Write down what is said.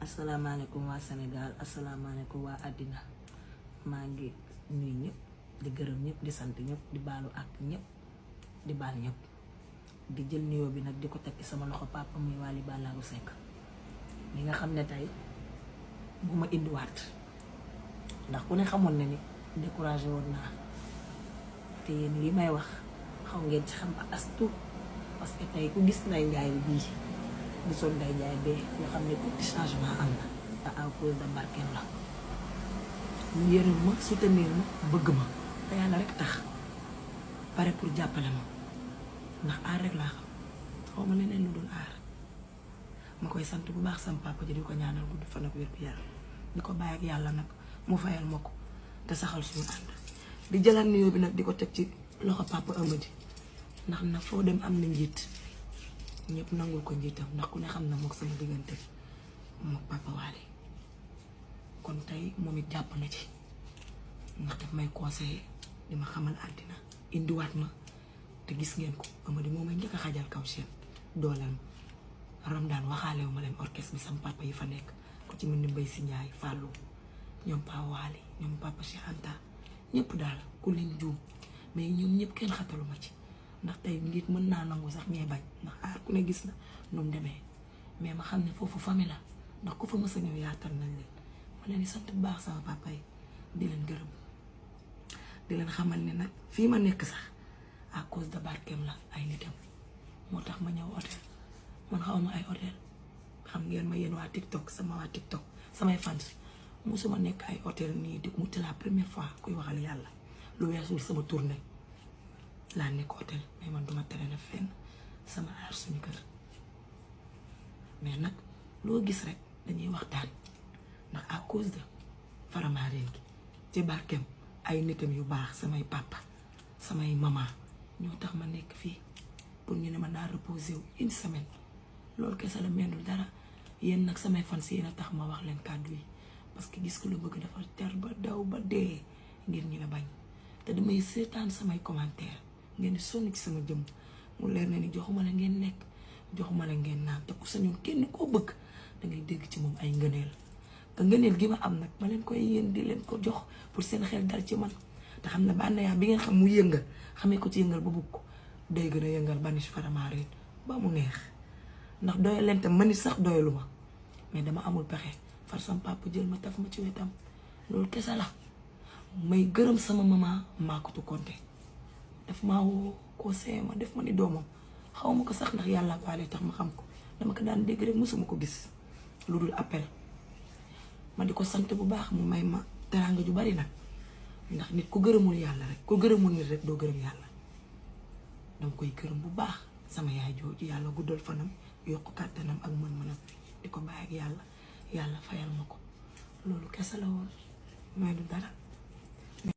asalaamaaleykum waa Sénégal asalaamaaleykum waa àddina maa ngi nuyu ñëpp di gërëm ñëpp di sant ñëpp di baalu ak ñëpp di baal ñëpp di jël nuyoo bi nag di ko teg ci sama loxo papa muy Wally Ballago Seck li nga xam ne tey bu ma indiwaat ndax ku ne xamoon na ni découragé woon naa te yéen li may wax xaw ngeen ci xam as tuut parce que tey ku gis Ndeye Ndiaye bii gisoon Ndeye Ndiaye bee nga xam ne tuuti changement am na te à cause de Barkem la mu yërëm ma soutenir ma bëgg ma te yàlla rek tax pare pour jàppale ma ndax aar rek laa xam xaw ma leneen lu dul aar ma koy sant bu baax sama papa ji di ko ñaanal gudd fan ak wér gu yaram di ko bàyyi ak yàlla nag mu fayal ma ko te saxal suñu ànd di jëlaat nuyoo bi nag di ko teg ci loxo papa Amady ndax nag foo dem am na njiit ñëpp nangul ko njiitam ndax ku ne xam na mook sama diggante mook papa Wally kon tey moom it jàpp na ci ndax daf may conseiller di ma xamal àddina indiwaat ma te gis ngeen ko Amady moo may njëkk a xajal kaw seen dooleem Ramdaan waxaalewu ma leen orchestre bi sama papa yi fa nekk ku ci mel ni Mbaye si Ndiaye Fallou ñoom papa Wally ñoom papa Cheikh Anta ñëpp daal ku leen juum mais ñoom ñëpp kenn xatalu ma ci ndax tey nit mën naa nangu sax ñee bañ ndax aar ku ne gis na nu mu demee mais ma xam ne foofu famille la ndax ku fa mës a ñëw yaatal nañ leen ma leen di sant bu baax sama papa yi di leen gërëm di leen xamal ne nag fii ma nekk sax à cause de Barkem la ay nitam moo tax ma ñëw hôtel man xaw ma ay hôtel xam ngeen ma yéen waa TikTok sama waa TikTok samay fans musuma nekk ay hôtel nii di muti la première fois kuy waxal yàlla lu weesul sama tournée laa nekk hôtel mais man duma tere na fenn sama aar suñu kër mais nag loo gis rek dañuy waxtaan ndax à cause de Faramareen gi ci Barkem ay nitam yu baax samay papa samay maman ñoo tax ma nekk fii pour ñu ne ma naa reposer wu une semaine loolu kese la mendul dara yéen nag samay fans yéen a tax ma wax leen kàddu yi parce que gis ko lu bëgg dafa jar ba daw ba dee ngir ñu la bañ te damay seetaan samay commentaire ngeen di sonn ci sama jëm mu leer na ni joxuma la ngeen lekk joxuma la ngeen naan te ku sañoon kenn koo bëgg da ngay dégg ci moom ay ngëneel te ngëneel gi ma am nag ma leen koy yéen di leen ko jox pour seen xel dal ci man te xam ne bànneex bi ngeen xam mu yëngal xamee ko ci yëngal ba bugg ko day gën a yëngal Banish Faramareen ba mu neex ndax doyal leen tam man it sax doyalu ma mais dama amul pexe far sama papa jël ma taf ma ci wetam loolu kese la may gërëm sama maman Makotou Konté daf maa woo conseillé ma def ma ni doomam xaw ma ko sax ndax yàlla ak Wally tax ma xam ko dama ko daan dégg rek mosuma ko gis lu dul appel ma di ko sant bu baax mu may ma teraanga ju bari nag ndax nit ku gërëmul yàlla rek ku gërëmul nit rek doo gërëm yàlla dama koy gërëm bu baax sama yaay jooju yàlla guddal fanam yokk kàttanam ak mën-mënam di ko bàyyi ak yàlla yàlla fayal ma ko loolu kese la woon may du dara